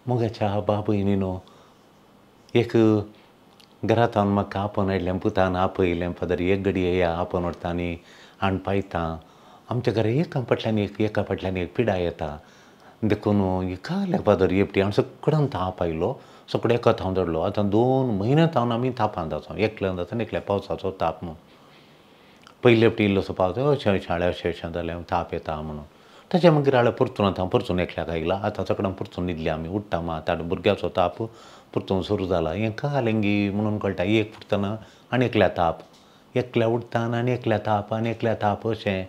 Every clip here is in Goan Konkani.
मोगाच्या बाबयनीनो एक घरांत म्हाका आपोवन हाडलें पुतान आपयलें फादर एक घडी येया आपोवन व्हरता आनी हाण पायता आमच्या घरा एका फाटल्यान एक एका फाटल्यान एक पिडा येता देखून काल फादर एकटी आनी सगळ्यान ताप आयलो सगळें एका हांव दडलो. आतां 2 म्हयने तावन आमी तापांत आसा एकल्यान जाता आनी एकल्या पावसाचो ताप म्हूण पयले फावटी इल्लोसो पावस अशें शाळे अशें अशें जालें ताप येता म्हणून ताच्या मागीर हाडलो परतून आतां परतून एकल्याक आयला आतां सगळ्यां परतून न्हिदले आमी उठ्ठा मात आतां भुरग्याचो ताप परतून सुरू जाला हें कालेंगी म्हणून कळटा एक उठतना आनी एकल्या ताप एकल्या उठताना आनी एकल्या ताप आनी एकल्या ताप अशें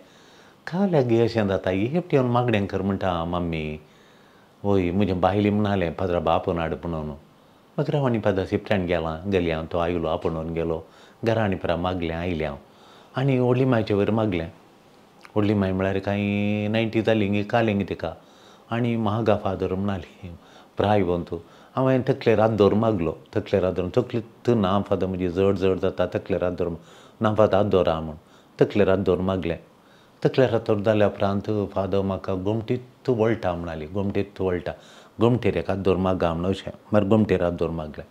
काल्यागी अशें जाता एकटी येवन मागणें कर म्हणटा मम्मी वय म्हजे बायले म्हणालें पाद्रा आपोवन हाड म्हणून मागीर हांव आनी पाद्रा सिपट्यान गेलां गेली हांव तो आयलो आपोवन गेलो घरा आनी परा मागलें आयलें हांव आनी व्हडली मायचे वयर मागलें व्हडली माय म्हळ्यार कांय 90 जाली गी कालें गी तिका आनी म्हागा फादर म्हणाली प्रायवंत हांवें तकलेर हात दवर मागलो तकलेर हात दवर तकली ना फादर म्हजी जड जड जाता तकलेर हात दवर ना फादर हात दवरा म्हूण तकलेर हात दवर मागलें तकलेर हात दवर जाल्या उपरांत फादर म्हाका गोमटीत वळटा म्हणाली गोमटीत वळटा गोमटेर एक हात दवर मागा म्हण अशें मागीर गोमटेर हात दवर मागलें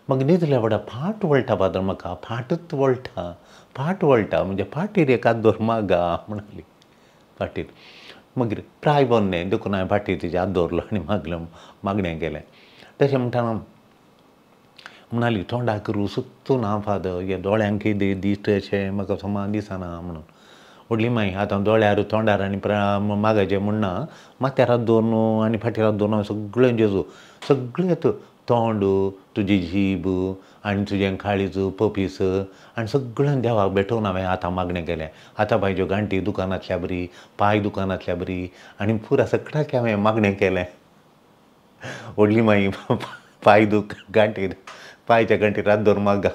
मागीर न्हिदल्या वडा फाट वळटा फादर म्हाका फाटच वळटा फाट वळटा म्हणजे फाटीर एक हात दवर मागा म्हणाली फाटीर मागीर प्राय बन्ने देखून हांवें फाटीर तिजे हात दवरलो आनी मागलें मागणें केलें तशें म्हणटना म्हणाली तोंडाक रुसुत्तू ना फादर हे दोळ्यांक दिश्ट अशें म्हाका समा दिसना म्हणून व्हडली माई आतां दोळ्यार तोंडार आनी मागाचें म्हण ना माथ्यार हात दवरून आनी फाटीर हात दवरून सगळें जेजू सगळें तोंड तुजी जीब आनी तुजें काळीज पपीस आनी सगळें देवाक भेटोवन हांवें आतां मागणें केलें आतां पांयच्यो गांठी दुकानांतल्या बरी पांय दुकानांतल्या बरी आनी पुरा सगळ्याक हांवें मागणें केलें व्हडली माई पांय दुख गांठीर पांयच्या गांठीर हात दवर मागा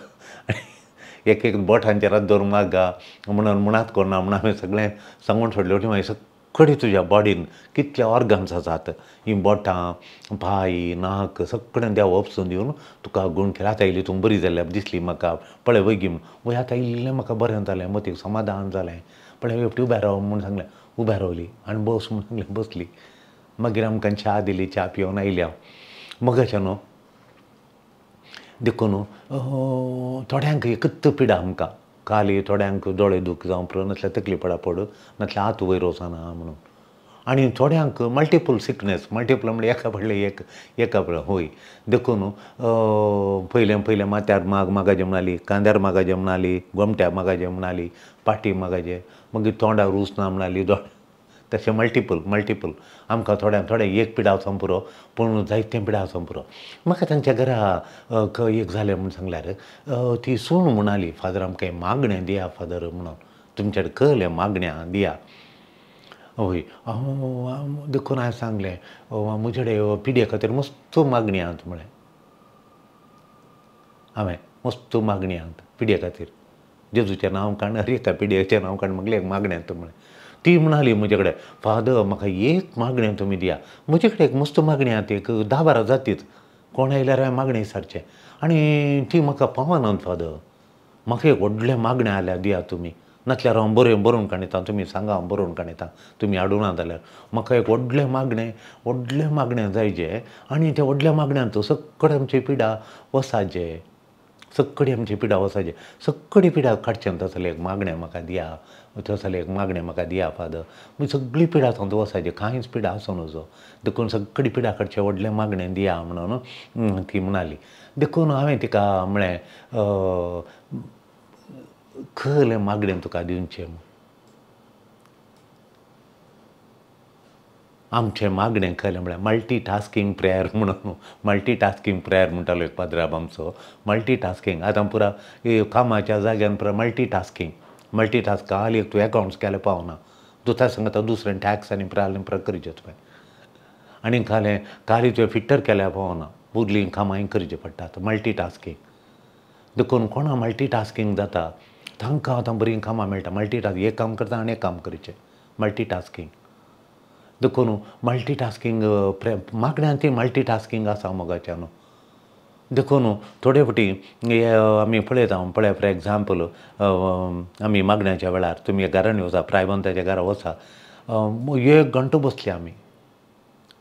एक एक बोटांचेर हात दवर मागा म्हणून म्हणात कोणा म्हणून हांवें सगळें सांगून सोडलें व्हडली माई सगळी तुज्या बॉडीन कितले ऑर्गन्स आसात हीं बोटां पांय नाक सगळें देव उपसून दिवन तुका गूण केला आतां इल्ली तूं बरी जाल्या दिसली म्हाका पळय वय गी म्हूण वय आतां इल्लें म्हाका बरें जालें मतीक समाधान जालें पळय एकटी उबें राव म्हूण सांगलें उबें रावली आनी बस म्हूण सांगलें बसली मागीर आमकां च्या दिली च्या पिवन आयली हांव मगाचें न्हू देखून थोड्यांक एकच पिडा आमकां काली थोड्यांक दोळे दूख जावं पुरो नासल्यार तकली पडा पड नासल्यार हात वयर वचना म्हणून आनी थोड्यांक मल्टिपल सिकनेस मल्टिपल म्हणल्यार एका फाटल्यान एक एका फाटल्यान हय देखून पयलें पयलें माथ्यार माग मागाचें म्हणाली कांद्यार मागाचें म्हणाली गोमट्या मागाचें म्हणाली पाटी मागाचें मागीर तोंडार रूच ना म्हणाली दोळ तशें मल्टिपल मल्टिपल आमकां थोड्यांक थोडें एक पिडा वचोंक पुरो पूण जायतें पिडा वचोंक पुरो म्हाका तांच्या घरा एक जालें म्हूण सांगल्यार ती सून म्हणाली फादर आमकां मागणें दिया फादर म्हणून तुमच्या कळ्ळें मागण्या दिया हय देखून हांवें सांगलें म्हजे कडेन पिडये खातीर मस्त मागणी आहात म्हळें हांवें मस्त मागणी आहात पिडये खातीर जेजूचें नांव काड हर एका पिडयेचें नांव काड म्हगलें एक मागणें आहात म्हळें ती म्हणाली म्हजे कडेन फादर म्हाका एक मागणें तुमी दिया म्हजे कडेन एक मस्त मागणें आहा एक 10-12 जातीत कोण आयल्यार हांवें मागणें विचारचें आनी ती म्हाका पावनात फादर म्हाका एक व्हडलें मागणें आल्यार दिया तुमी नासल्यार हांव बरें बरोवन काडटा तुमी सांगा हांव बरोवन काडटा तुमी हाडूना जाल्यार म्हाका एक व्हडलें मागणें व्हडलें मागणें जाय जें आनी त्या व्हडल्या मागण्यांत सगळें आमची पिडा वसाचे सगळी आमची पिडा वसाचे सगळी पिडा काडचें तसलें एक मागणें म्हाका दिया तसलें एक मागणें म्हाका दिया फादर मागीर सगळी पिडा थंय वसाची कांयच पिडा आसूं नजो देखून सगळी पिडा काडचें व्हडलें मागणें दिया म्हणून ती म्हणाली देखून हांवें तिका म्हळें खरें मागणें तुका दिवचें म्हूण आमचें मागणें खरें म्हळ्यार मल्टीटास्कींग प्रेयर म्हणून मल्टीटास्कींग प्रेयर म्हणटालो एक पाद्राब आमचो मल्टीटास्कींग आतां पुरा कामाच्या जाग्यान पुरा मल्टीटास्कींग मल्टीटास्क काल एक तूं एकावंट्स केल्यार पावना दुसऱ्या सांगता दुसऱ्यान टॅक्स आनी प्राल प्रा करचें तुवें आनी कालें काली तुवें फिटर केल्यार पावना उरलीं कामांय करचीं पडटात मल्टीटास्कींग देखून कोणा मल्टीटास्कींग जाता तांकां आतां बरीं कामां मेळटा मल्टीटास्क एक काम करता आनी एक काम करचें मल्टीटास्कींग देखून मल्टीटास्कींग मागण्यान ती मल्टीटास्कींग आसा मोगाच्यान देखून थोडे फावटी आमी पळयता पळय फॉर एग्जाम्पल आमी मागण्याच्या वेळार तुमी घरांनी वचा प्रायवंताच्या घरा वचा एक घंटो बसली आमी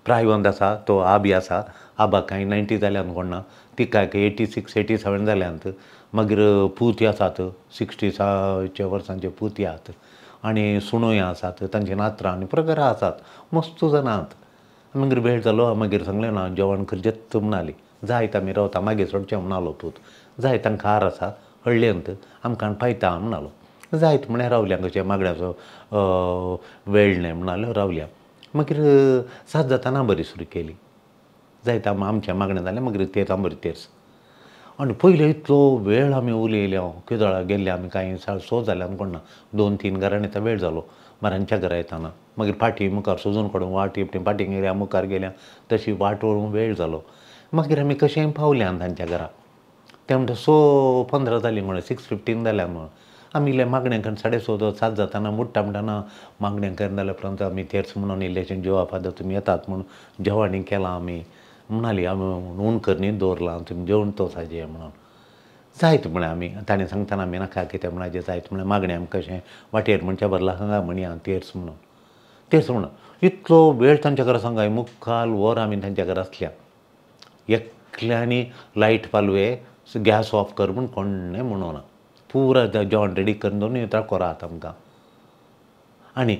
प्रायवंत आसा तो आबी आसा, आबा कांय 90 जाल्यान कोण ना, तिका 86 87 जाल्यांत। मागीर पूत आसात 60 वर्सांचे पूत आहात आनी सुणोय आसात, तांचे नातरां आनी पुरो घरा आसात, मस्त जाणां आहात। मागीर वेळ जालो, मागीर सांगलें ना जेवण करचेंच म्हणाली, जायत आमी रावता मागीर सोडचें म्हणालो पूत, जाय तांकां हार आसा हळ्ळेंत आमकां पायता म्हणालो, जायत म्हळ्यार रावल्या कशें मागण्याचो वेळ न्हय म्हणालो रावल्या। मागीर 7 जाताना बरी सुरू केली, जायत आमचें मागणें जालें, मागीर तेर बरी तेर्स। आनी पयले इतलो वेळ आमी उलयले, केदोळा गेल्ले आमी कांय 6:30 जाल्यान कोण ना, 2-3 घरांनी आतां वेळ जालो मारांच्या घरा येताना। मागीर फाटी मुखार सोजून काडून वाट फाटी गेल्या मुखार गेल्या तशी वाट वळून वेळ जालो। मागीर आमी कशेंय पावल्या तांच्या घरा, ते म्हणटा 6:15 जाली म्हणून 6:15 जाल्या म्हणून आमी इल्लें मागणें करून 6:30 7 जाताना मुट्टा म्हणटाना मागणें करून जाल्या उपरांत आमी तेर्स म्हणून इल्लेशें जेवा फादर तुमी येतात म्हणून जेवण केलां आमी म्हणाली, आमी हून करणी दवरलां तुमी जेवण तो साजे म्हणून जायत म्हळ्यार आमी ताणें सांगतना आमी नाका कितें म्हणाचें जायत म्हळ्यार मागणें आमकां कशें वाटेर म्हणच्या भरला हांगा म्हणया तेर्स म्हणून, तेर्स म्हणून इतलो वेळ तांच्या घरा सांगा मुखाल वर आमी तांच्या घरा आसल्या, एकल्यांनी लायट पालवे गॅस ऑफ कर म्हूण कोणें म्हणूना, पुरा जेवण रेडी करून दवरून येता कोरात आमकां। आनी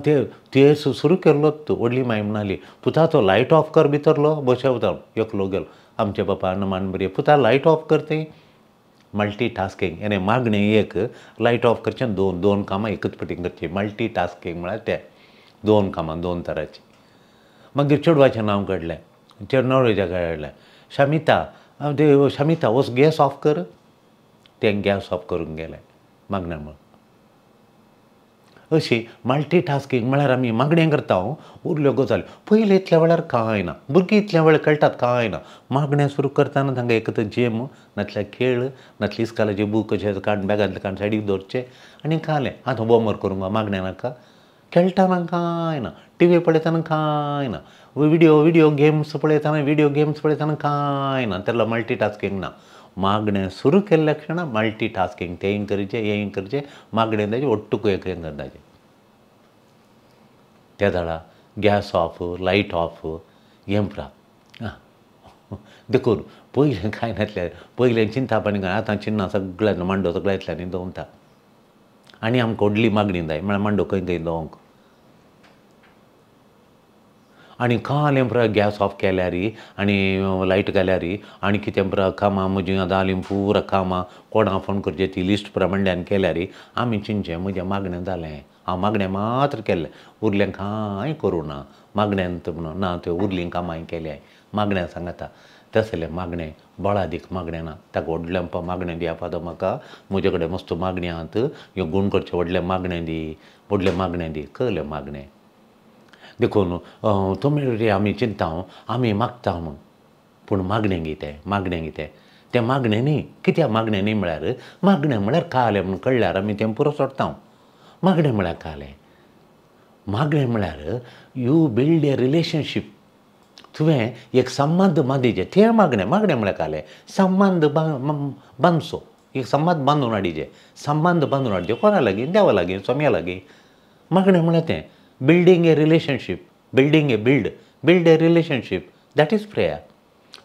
ते तेर्स सुरू केल्लोच व्हडली माय म्हणाली पुता तो लायट ऑफ कर भितरलो बशे वता एकलो गेलो आमच्या बापा मान बरी पुता लायट ऑफ कर ते मल्टी टास्किंग यानी मागणें एक लायट ऑफ करचें दोन दोन कामां एकच पटीन करचीं, मल्टी टास्किंग म्हळ्यार ते दोन कामां दोन तरांचीं। मागीर चेडवाचें नांव काडलें, नवऱ्याचें काडलें, शमिता ते शमिता वच गॅस ऑफ कर, तें गॅस ऑफ करूंक गेलें मागणें म्हूण। अशी मल्टी टास्किंग म्हळ्यार आमी मागणें करता उरल्यो गजाली पयलीं इतल्या वेळार कांय ना, भुरगीं इतल्या वेळ खेळटात कांय ना, मागणें सुरू करतना तांकां एक तर जेम नातल्यार खेळ नातल्यार इस्कालाचे बूक कशे काडून बॅगांतले काडून सायडीक दवरचे आनी खालें आतां होमवर्क करूंक मागणें नाका, खेळटाना कांय ना, टिवी पळयतना कांय ना, व्हिडियो गेम्स पळयतना व्हिडियो गेम्स पळयतना कांय ना, तेला मल्टी टास्किंग ना। मागणें सुरू केल्ल्या क्षणा मल्टी टास्किंग तेंय करचें हेंय करचें मागणें ताजें ओट्टूक एक करताचें। त्या जाणा गॅस ऑफ लायट ऑफ हें पुरा देखून पयलें कांय नासलें, पयलें चिंता पाणी आतां चिन्ना सगळ्यां मांडो सगळ्या इतल्यांनी दवरता आनी आमकां व्हडली मागणी जाय म्हळ्यार मांडो खंय खंय दवरूंक। आनी कालें पुरा गॅस ऑफ केल्यार आनी लायट घाल्यार आनी कितें पुरा कामां म्हजीं जालीं पुरा कामां कोणा फोन करचें ती लिस्ट पुरा मांड्यान केल्यार आमी चिंतचें म्हजें मागणें जालें, हांव मागणें मात्र केल्लें उरलें कांय करूं ना मागण्यांत म्हणून ना त्यो उरलीं कामां केल्याय मागण्या सांगता तसलें मागणें बळादीक मागणें ना, ताका व्हडलें मागणें दी फादर म्हाका म्हजे कडेन मस्त मागणें आहात ह्यो गूण करचें व्हडलें मागणें दी व्हडलें मागणें दी कहलें मागणें। देखून तुमी आमी चिंता आमी मागता म्हूण पूण मागणें कितें मागणें कितें तें मागणें न्ही, कित्याक मागणें न्ही म्हळ्यार मागणें म्हळ्यार कालें म्हूण कळ्ळ्यार आमी तें पुरो सोडटा। मागणें म्हळ्यार कालें, मागणें म्हळ्यार you build a relationship, तुवें एक संबंद बांदिचें तें मागणें, मागणें म्हळ्यार कालें संबंद बांदचो, एक संबंद बांदून हाडिचें, संबंद बांदून हाडचें कोणा लागीं देवा लागीं स्वाम्या लागीं। मागणें म्हळ्यार तें building a relationship, building a build, build a relationship, that is prayer.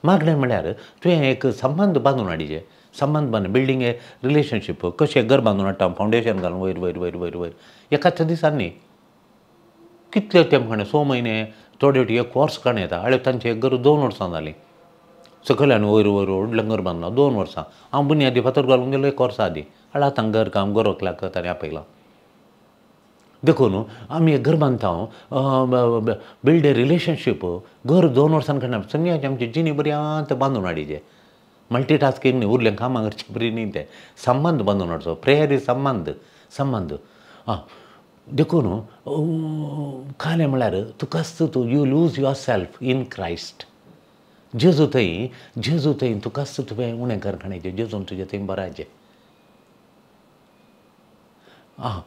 मागणें म्हळ्यार तुवें एक संबंद बांदून हाडिचें, संबंद बांदून बिल्डींग ए रिलेशनशीप कशें घर बांदून हाडटा फावंडेशन घालून वयर वयर वयर वयर वयर एकाच दिसांनी कितले तेंप काडणे 6 म्हयने थोडे फावटी एक वर्स काडूं येता। आळे तांचें घर 2 वर्सां जालीं सकयल्यान वयर वयर व्हडलें घर बांदलां 2 वर्सां, हांव बुन्यादी फातर घालूंक गेलो 1 वर्सा आदीं, आळे आतां घर काम गोरखल्याक ताणें आपयलां। देखून आमी एक घर बांदता बिल्ड ए रिलेशनशीप घर 2 वर्सां काडना सगळ्यांची आमची जिणी बरी आतां बांदून हाडिचें, मल्टी टास्किंग न्ही उरलें कामां करचें बरी न्ही तें संबंद बांदून हाडचो, प्रेयर is संबंद संबंद आं। देखून कालें म्हळ्यार तुकाच तूं you lose yourself in Christ, जेजू थंय जेजू थंय तुकाच तुवें उणें करखाण्याचें जेजून तुजें थंय बराचें आं।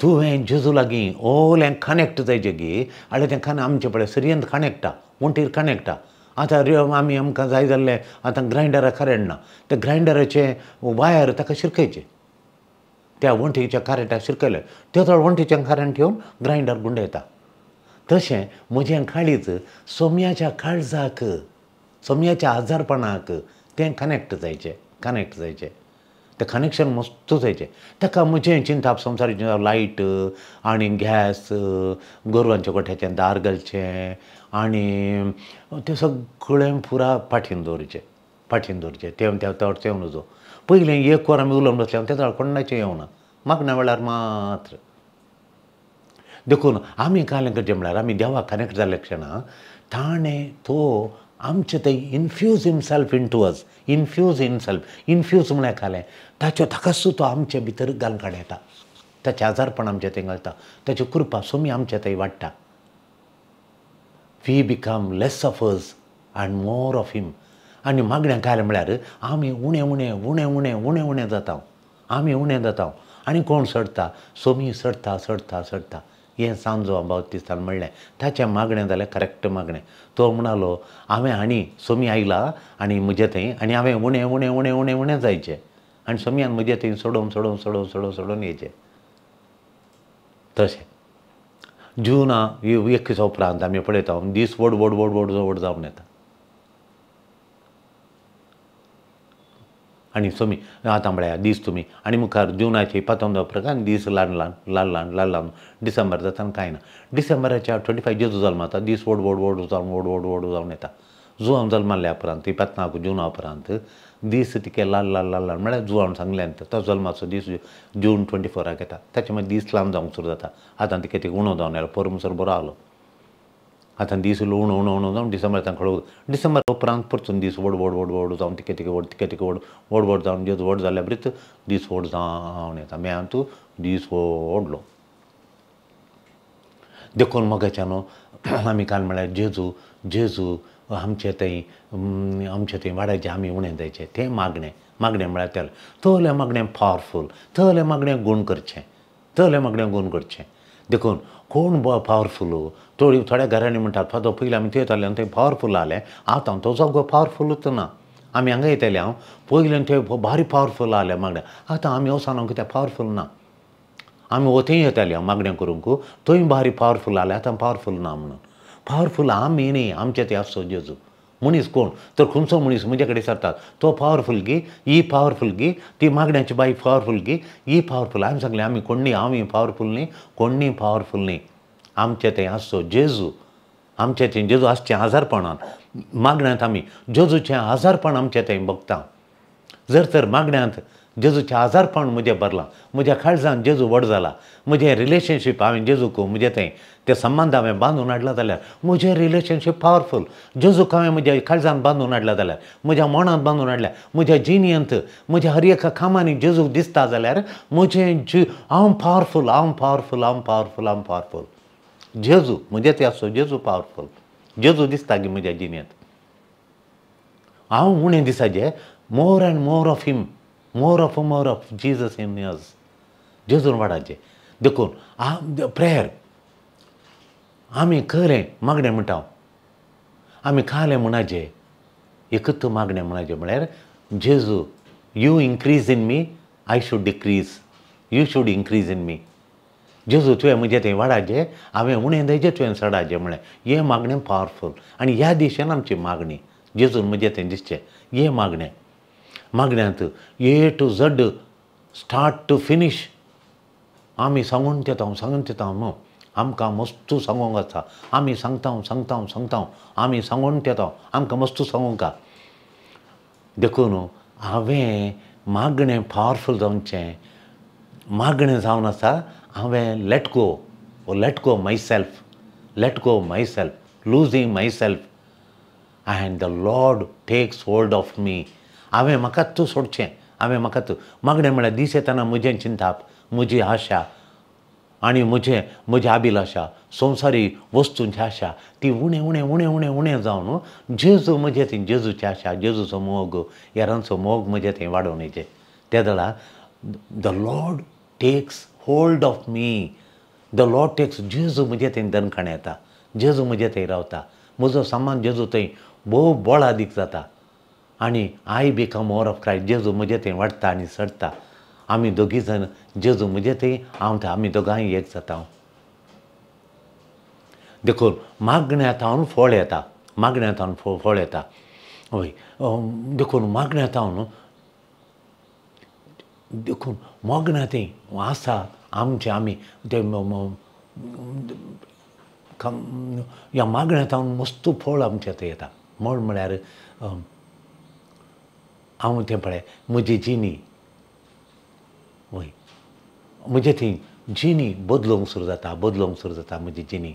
तुवें जेजू लागीं ओलें कनेक्ट जायचें गी आनी तें खाण आमचें पळय सरियंत कनेक्टा वण्टीर कनेक्टा। आतां आमी आमकां जाय जाल्लें आतां ग्रायंडराक करेंट ना, त्या ग्रायंडराचें वायर ताका शिरकयचें त्या वण्टीच्या करेंटाक शिरकयलें ते थोडे वण्टीचें करेंट येवन ग्रायंडर गुंडयता, तशें म्हजें काळीज सोम्याच्या काळजाक, सोम्याच्या आजारपणाक तें कनेक्ट जायचें, कनेक्ट जायचें. तें कनेक्शन मस्त जायचें. ताका म्हजें चिंताप, संवसारी चिंताप, लायट आनी गॅस, गोरवांच्या गोठ्याचें दार घालचें आनी तें सगळें पुरा फाटीन दवरचें, फाटीन दवरचें. तें त्या तें नजो. पयलें एक वर आमी उलोवन बसलें तें जाल्यार कोणाचें येवना, मागण्या वेळार मात्र. देखून आमी कालें करचें म्हळ्यार आमी देवाक कनेक्ट जाल्ल्या क्षणा ताणें तो आमचे थंय infuse himself into us, infuse himself. Infuse म्हळ्यार कालें ताच्यो ताकाच तो आमचे भितर घालून काडटा, ताचें आजारपण आमचे थंय घालता, ताची कृपा सोमी आमचे थंय वाडटा. We become less of us and more of him. आनी मागण्या कालें म्हळ्यार आमी उणें उणें उणें उणें उणें उणें जाता, आमी उणें जाता. आनी कोण सडटा? सोमी सडटा सडटा सडटा. हें सांजो बावतिस्तान म्हणलें ताचें मागणें जालें करेक्ट मागणें. तो म्हणालो हांवें आनी सोमी आयला आनी म्हजे थंय आनी हांवें उणें उणें उणें उणें उणें जायचें आनी सोमयान म्हजे थंय सोडोवन सोडोवन सोडोवन सोडोवन सोडोवन येयचें. तशें जुना 21 उपरांत आमी पळयता दीस व्हड व्हड व्हड व्हड व्हड जावन येता. आनी सोमी आतां म्हळ्यार दीस तुमी आनी मुखार जुनाचे 15 उपरांत दीस ल्हान ल्हान ल्हान ल्हान ल्हान ल्हान डिसेंबर जाता कांय ना. डिसेंबराच्या 25 जेजू जल्माता, दीस व्हड व्हड व्हड जावन व्हड व्हड व्हड जावन येता. जुवान जल्माल्ल्या उपरांत 15 जुना उपरांत दीस तिके ल्हान ल्हान ल्हान ल्हान म्हळ्यार जुवान सांगल्यान तो जल्माचो दीस जून 24 येता. ताचे मागीर दीस ल्हान जावंक सुरू जाता. आतां तिके तिके उणो जावन आयलो, परमसर बरो आलो. आतां दीस उणो उणो उणो जावन डिसेंबर खळो. डिसेंबर उपरांत परतून दीस व्हड व्हड व्हड व्हड जावन तिके तिके व्हड तिके तिके व्हड व्हड व्हड जावन जेजू व्हड जाल्या ब्रीत दीस व्हड जावन येता. मेयांतू दीस व्हडलो. देखून मोगाच्या न्हू आमी काल म्हळ्यार जेजू जेजू आमचे थंय आमचे थंय वाडायचें, आमी उणें जायचें. तें मागणें, मागणें म्हळ्यार तें तोलें मागणें पावरफूल, तोलें मागणें गूण करचें, तोलें मागणें गूण करचें. देखून कोण पावरफूल थोडी थोड्या घरांनी म्हणटात फादर पयलीं आमी थंय येताले आनी थंय पावरफूल आलें, आतां तो जागो पावरफुलूच ना. आमी हांगा येताले हांव पयलीं थंय भारी पावरफूल आलें मागणें, आतां आमी वचना कित्याक पावरफूल ना. आमी थंय येताले हांव मागणें करूंक, थंय भारी पावरफूल आलें, आतां पावरफूल ना म्हणून. पावरफूल आमी न्ही, आमचे ते आसचो जेजू. मनीस कोण तर खंयचो मनीस म्हजे कडेन सरतात तो पावरफूल गी, ही पावरफूल गी, ती मागण्याची बाई पावरफूल गी, ही पावरफूल. हांवें सांगलें आमी कोण्णी, आमी पावरफूल न्ही, कोण्णी पावरफूल न्ही. आमचे थंय आसचो जेजू, आमचे थंय जेजू आसचें आजारपणान. मागण्यांत आमी जेजूचें आजारपण आमचे थंय बगता. जर तर मागण्यांत जेजूचें आजारपण म्हजें भरलां, म्हज्या काळजान जेजू व्हड जाला, म्हजें रिलेशनशीप हांवें जेजूक म्हजें थंय ते संबंद हांवें बांदून हाडला जाल्यार म्हजें रिलेशनशीप पावरफूल. जेजूक हांवें म्हज्या काळजान बांदून हाडला जाल्यार, म्हज्या मनांत बांदून हाडल्या, म्हज्या जिणेंत म्हज्या हर एका कामांनी जेजूक दिसता जाल्यार म्हजें हांव पावरफूल, हांव पावरफूल, हांव पावरफूल, हांव पावरफूल. जेजू म्हजें ते आसचो जेजू पावरफूल. जेजू दिसता की म्हज्या जिणेंत हांव उणें दिसाचें more and more of him, more of Jesus in us. जेजून वाडाचें. देखून प्रेयर आमी खरें मागणें म्हणटा, आमी खालें म्हणाचें एकूच मागणें म्हणाचें म्हळ्यार जेजू you increase in me, I should decrease, you should increase in me. जेजू तुवें म्हजें थंय वाडाचें, हांवें उणें जायचें, तुवें चडाचें म्हळें. हें मागणें पावरफूल. आनी ह्या दिशेन आमची मागणी जेजून म्हजें थंय दिसचें. हें मागणें मागण्यांत A to Z start to finish आमी सांगून येता, सांगून येता. न्हू आमकां मस्तू सांगूंक आसा, आमी सांगता सांगता सांगता, आमी सांगून येता, आमकां मस्तू सांगूंक. देखून हांवें मागणें पावरफूल जावचें. मागणें जावन आसा हांवें let go, let go myself, let go myself, losing myself and the Lord takes hold of me. हांवें म्हाका तूं सोडचें, हांवें म्हाका तूं. मागणें म्हळ्यार दीस येतना म्हजें चिंताप, म्हजी आशा आनी म्हजें म्हजी अभिलाशा, संवसारी वस्तूंची आशा ती उणें उणें उणें उणें उणें जावन जेजू म्हजें थंय जेजूची आशा, जेजूचो मोग, हेरांचो मोग म्हजें थंय वाडोवन येचें. त्या दळा the Lord takes hold of me, the Lord takes. जेजू म्हजें थंय दनखाण येता, जेजू म्हजें थंय रावता, म्हजो सामान जेजू थंय भोव बळादीक जाता आनी I become more of Christ. जेजू म्हजें थंय वाडटा आनी चडटा. आमी दोगी जाण जेजू म्हजें थंय, हांव थंय, आमी दोगांय एक जाता. देखून मागण्या थावन फळ येता, मागण्या थावन फळ येता. हय, देखून मागण्या थावन, देखून मागण्या थंय आसा आमचें आमी ते ह्या मागण्या थावन मस्त फळ आमचें थंय येता. म्हण म्हळ्यार हांव तें पळय म्हजी जिणी, वय म्हजे थंय जिणी बदलूंक सुरू जाता, बदलूंक सुरू जाता म्हजी जिणी.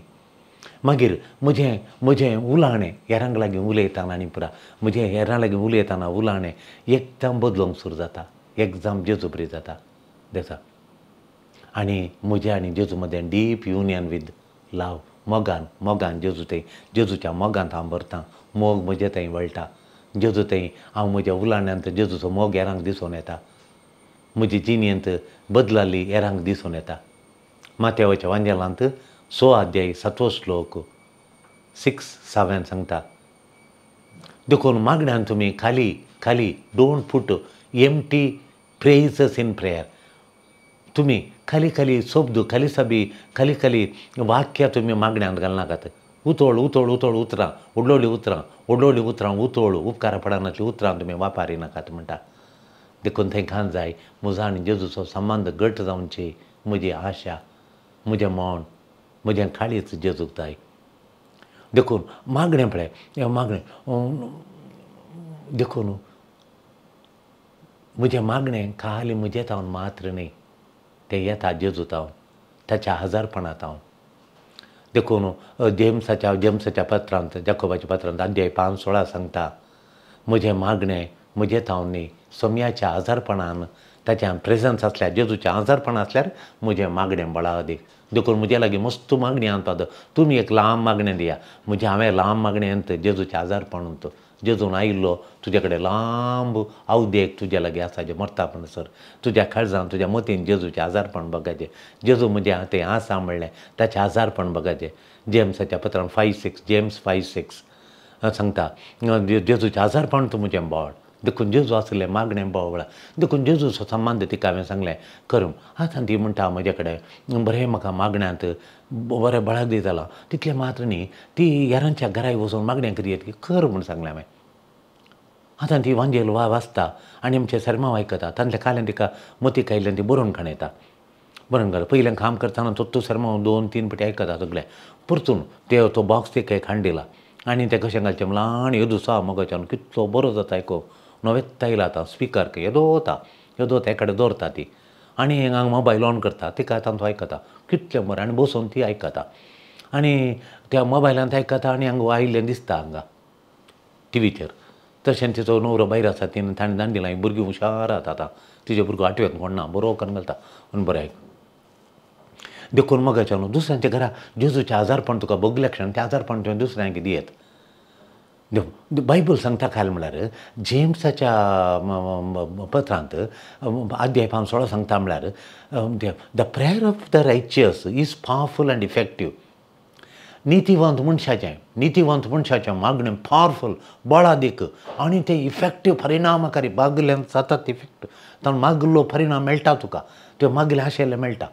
मागीर म्हजें म्हजें उलाणें हेरांक लागीं उलयतना आनी पुरा म्हजें हेरां लागीं उलयतना उलाणें एकदम बदलूंक सुरू जाता, एकदम जेजू बरी जाता देसा. आनी म्हजें आनी जेजू मदें डीप युनियन वीथ लव, मोगान मोगान जेजू थंय जेजूच्या मोगांत हांव भरतां, मोग म्हजे थंय वळटा, जेजू थंय हांव म्हज्या उलाण्यांत जेजूचो मोग हेरांक दिसून येता, म्हजी जिणेंत बदलाली हेरांक दिसून येता. माथ्याच्या वांजेलांत 6 अध्याय 7वो श्लोक 6-7 सांगता, देखून मागण्यान तुमी खाली खाली don't put empty praises in prayer. तुमी खाली खाली शब्द, खाली साबी खाली खाली वाक्य तुमी मागण्यांत घालनाकात. उतोळ उतोळ उतोळ उतरां, व्हडलोली उतरां, व्हडलोली उतरां, उतोळ उपकारा पडनासली उतरां तुमी वापरिनाकात म्हणटा. देखून थंय खान जाय म्हजो आनी जेजूचो संबंद घट जावची म्हजी आशा, म्हजें मन, म्हजें काळीज जेजूक जाय. देखून मागणें पळय मागणें, देखून म्हजें मागणें खाली म्हजें थावन मात्र न्ही, तें येता जेजू थावन, ताच्या हजारपणा थावन. देखून जेम्साच्या जेम्साच्या पत्रांत, जाकोबाच्या पत्रांत अध्याय 5:16 सांगता, म्हजें मागणें म्हजें थावन न्ही, सोम्याच्या आजारपणान ताच्या प्रेजन्स आसल्यार, जेजूच्या आजारपण आसल्यार म्हजें मागणें बळा अदीक. देखून म्हजे लागीं मस्त मागणी आणतात, तुमी एक लांब मागणें दिया, म्हजें हांवें लांब मागणें जेजूचें आजारपण, जेजून आयिल्लो तुजे कडेन लांब अवदेक तुज्या लागीं आसा जें मरता म्हणसर तुज्या काळजान तुज्या मतीन जेजूचें आजारपण बघाचें, जेजू म्हजें तें आसा म्हणलें ताचें आजारपण बघाचें. जेम्साच्या पत्रान 5:6, जेम्स 5:6 सांगता, जेजूचें आजारपण तूं म्हजें बोळ. देखून जेजू आसलें मागणें बोवळा. देखून जेजूचो संबंद तिका हांवें सांगलें करूं. आतां ती म्हणटा म्हजे कडेन बरें म्हाका मागण्यांत बरें बळाक दी जालां, तितलें मात्र न्ही ती हेरांच्या घराय वचून मागणें करयत की कर म्हूण सांगलें हांवें. आतां ती वांजेल वा वाचता आनी आमचें सरमांव आयकता, तांतलें काल्यान तिका मतीक आयिल्ल्यान ती बरोवन काडयता, बरोवन काडटा. पयलें काम करतना तो सरमांव 2-3 पटी आयकता सगळें, परतून ते तो बॉक्स तिका एक हाडून दिला आनी तें कशें घालचें ल्हान येदो मगाच्यान कितलो बरो जाता आयको नवेंच आयला आतां स्पिकर येदो वता येदो वता एकाडे दवरता ती आनी हांगा मोबायल ऑन करता, तिका आतां तो आयकता कितलें बरें आनी बसून ती आयकता आनी त्या मोबायलांत आयकता आनी हांगा आयिल्लें दिसता हांगा टिवीचेर. तशें तिचो न्हवरो भायर आसा, तिणें ताणें दान दिलां, भुरगीं हुशार आसा आतां, तिजे भुरगो आठवेक कोण ना बरो करून घालता आनी बरें आयक. देखून मगाच्या न्हू दुसऱ्यांच्या घरा जेजूचें आजारपण तुका बगल्या क्षण तें आजारपण तुवें दुसऱ्यांक दियेत. बायबल सांगता खाल म्हळ्यार जेम्साच्या पत्रांत अध्याय 5:16 सांगता म्हळ्यार the prayer of the righteous is powerful and effective. नितीवंत मनशाचें, नितीवंत मनशाचें मागणें पावरफूल बळादीक आनी तें इफेक्टीव परिणामकारी, मागल्यान जातात इफेक्ट, ताणें मागलो परिणाम मेळटा तुका, तें मागलें आशिल्लें मेळटा.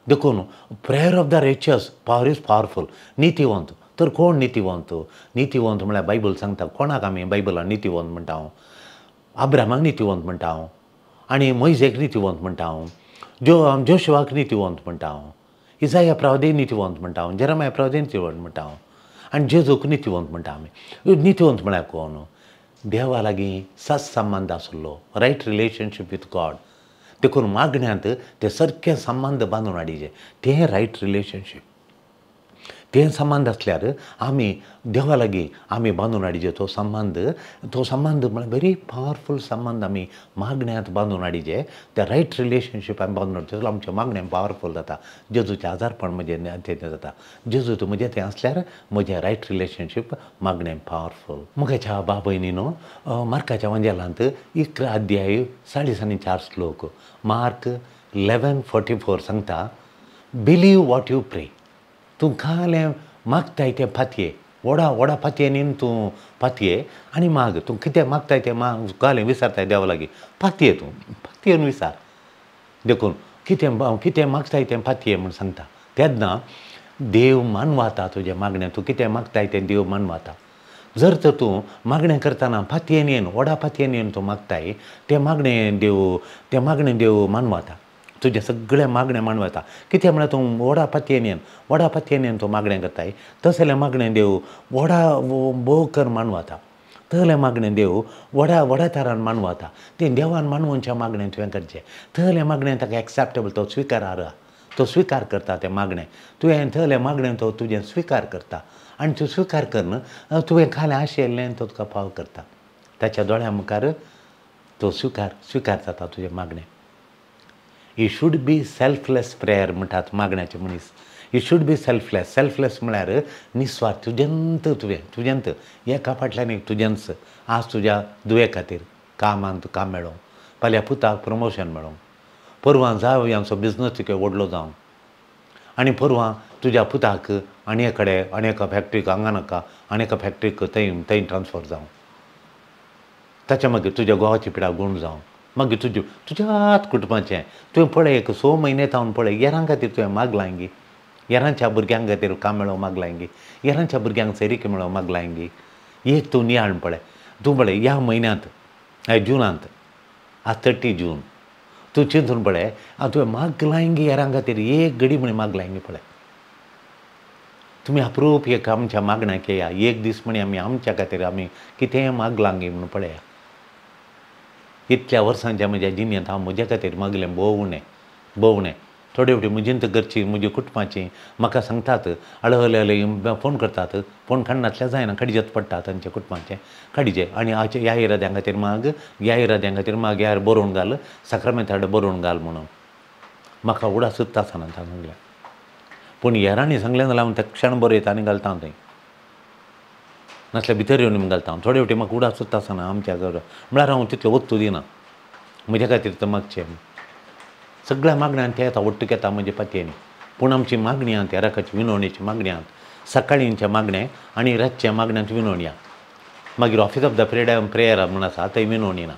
देखून prayer of the righteous power is powerful. नितीवंत तर कोण नितीवंत? नितीवंत म्हळ्यार बायबल सांगता कोणाक आमी बायबलान नितीवंत म्हणटा हांव? अब्राहमाक नितीवंत म्हणटा हांव, आनी मोयजेक नितीवंत म्हणटा हांव, जोशुआक नितीवंत म्हणटा हांव, इजाया प्रवादी नितीवंत म्हणटा हांव, जेरमाया प्रवादी नितीवंत म्हणटा हांव, आनी जेजूक नितीवंत म्हणटा आमी. नितीवंत म्हळ्यार कोण? देवा लागीं सत्संबंद आसलो, रायट रिलेशनशीप विथ गॉड. देखून मागण्यांत ते सारकें संबंद बांदून हाडिचें, तें रायट रिलेशनशीप. तें संबंद आसल्यार आमी देवा लागीं आमी बांदून हाडिचें तो संबंद, तो संबंद म्हळ्यार व्हेरी पावरफूल संबंद आमी मागण्यांत बांदून हाडिचें, ते रायट रिलेशनशीप आमी बांदून हाडचें जाल्यार आमचें मागणें पावरफूल जाता. जेजूचें आजारपण म्हजें तें जाता, जेजू तूं म्हजें तें आसल्यार म्हजें रायट रिलेशनशीप मागणें पावरफूल. म्हज्या बा भयणीनो, मार्काच्या वांजेलांत 11 अध्याय 44 श्लोक, मार्क 11:44 सांगता, बिलीव what you pray. तूं खालें मागताय तें फातये, व्हडा व्हडा फातयेनी तूं फातये आनी माग, तूं कितें मागताय तें माग, खालें विसारताय देवा लागीं, फातये तूं फातयेन विसार. देखून कितें कितें मागताय तें फातये म्हूण सांगता. तेन्ना देव मानवाता तुजें मागणें. तूं कितें मागताय तें देव मानवाता. जर तर तूं मागणें करतना पातयेन येवन व्हडा पातयेन येवन तूं मागताय तें मागणें देव, तें मागणें देव मानवाता. तुजें सगळें मागणें मानवाता. कितें म्हळ्यार तूं व्हडा पातयेन येवन, व्हडा पातयेन येवन तूं मागणें करताय तसलें मागणें देव व्हडा भोव कर मानवाता. तसलें मागणें देव व्हडा व्हडा तरान मानवाता. तें देवान मानवोनचें मागणें तुवें करचें. तसलें मागणें ताका एक्सेप्टेबल, तो स्विकारार, तो स्विकार करता तें मागणें. तुवें तसलें मागणें तो तुजें स्विकार करता आनी तूं स्विकार करून तुवें खालें आशिल्लें तो तुका फाव करता. ताच्या दोळ्यां मुखार तो स्विकार स्विकार जाता तुजें मागणें. He should be selfless prayer म्हणटात मागण्याचे मनीस. He should be selfless. Selfless म्हळ्यार निस्वार्थ. तुजेंत तुवें तुजेंत एका फाटल्यान एक तुजेंच. आज तुज्या दुये खातीर कामान तुका मेळों, फाल्यां पुताक प्रमोशन मेळों, परवां जावयांचो बिजनस तुका व्हडलो जावं, आनी परवां तुज्या पुताक आनी एकडे आनी एका फॅक्ट्रीक हांगा नाका आनी एका फॅक्ट्रीक थंय थंय ट्रान्सफर जावं, ताच्या मागीर तुज्या घोवाची पिडा गूण जावं, मागीर तुज्या तुज्याच कुटुंबाचें तुवें पळय एक 6 म्हयने जावन पळय येरां खातीर तुवें मागलां गी, येरांच्या भुरग्यां खातीर काम मेळोवंक मागलां गी, येरांच्या भुरग्यांक सैरीक मेळोवंक मागलां गी. एक तूं नियाळ पळय, तूं पळय ह्या म्हयन्यांत, ह्या जुनांत, आज 30 जून, तूं चिंतून पळय तुवें मागलां गी येरां खातीर एक घडी म्हण मागलां गी पळय. तुमी अप्रूप एक आमच्या मागण्याक येया, एक दीस म्हणी आमी आमच्या खातीर आमी कितेंय मागलां गी म्हणून पळया. इतल्या वर्सांच्या म्हज्या जिणेंत हांव म्हज्या खातीर मागलें भोव उणें, भोव उणें. थोडे फावटी म्हजींत घरचीं म्हजी कुटुंबाचीं म्हाका सांगतात, हळू हळू फोन करतात, फोन काडनासल्यार जायना, काडजेच पडटा तांच्या कुटुंबाचें काडीचे. आनी हाचे ह्या इराद्यां खातीर माग, ह्या इराद्यां खातीर माग, ह्या बरोवन घाल, साक्रामेंता बरोवन घाल म्हणून. म्हाका उडासूच आसना सांगलें, पूण हेरांनी सांगलें जाल्यार हांव तक्षण बरयता आनी घालता थंय, नासल्यार भितर येवन घालता. थोडे फावटी म्हाका उडासूच आसना आमच्या घर म्हळ्यार हांव तितलो वत्तू दिना म्हज्या खातीर तर मागचें. सगळ्या मागण्यांत ते येता ಒಟ್ಟುಗೆ येता म्हजे पातयेनी. पूण आमची मागणी आहा त्या राखाची विनवणेची मागणी आहा, सकाळींच्या मागणें आनी रातच्या मागण्यांत विनवणी आहा. मागीर ऑफिस ऑफ the prayer म्हूण आसा थंय विनवणी ना.